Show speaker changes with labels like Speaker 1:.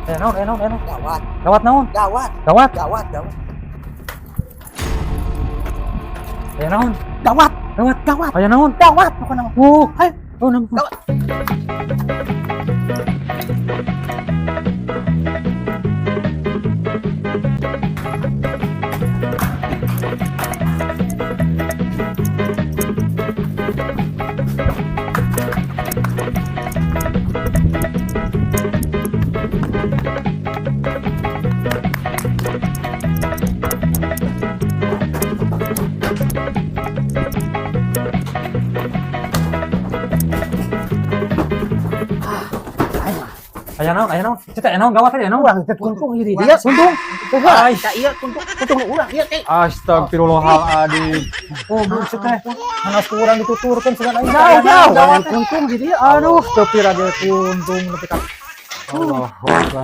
Speaker 1: Aya naon, aya naon, aya naon?
Speaker 2: Gawat,
Speaker 1: Gawat naon?
Speaker 2: gawat,
Speaker 1: Gawat.
Speaker 2: gawat, gawat.
Speaker 1: Aya naon?
Speaker 2: Gawat,
Speaker 1: Gawat.
Speaker 2: gawat,
Speaker 1: Aya naon?
Speaker 2: gawat. Pokoknya mah.
Speaker 1: Oh,
Speaker 2: Hayo.
Speaker 1: oh, naon?
Speaker 2: Gawat.
Speaker 1: Aya naon, aya naon? Cita aya naon gawat aya naon?
Speaker 2: Urang teh kuntung ieu di dieu.
Speaker 1: Kuntung.
Speaker 2: Ai, iya kuntung, kuntung urang ieu teh.
Speaker 1: Astagfirullahaladzim. Oh, buset teh. Hanas ku urang dituturkeun sugan aing.
Speaker 2: Jauh, jauh.
Speaker 1: Gawat.
Speaker 2: Kuntung di dieu.
Speaker 1: Aduh, teu pira ge kuntung nepi ka. Allah Akbar.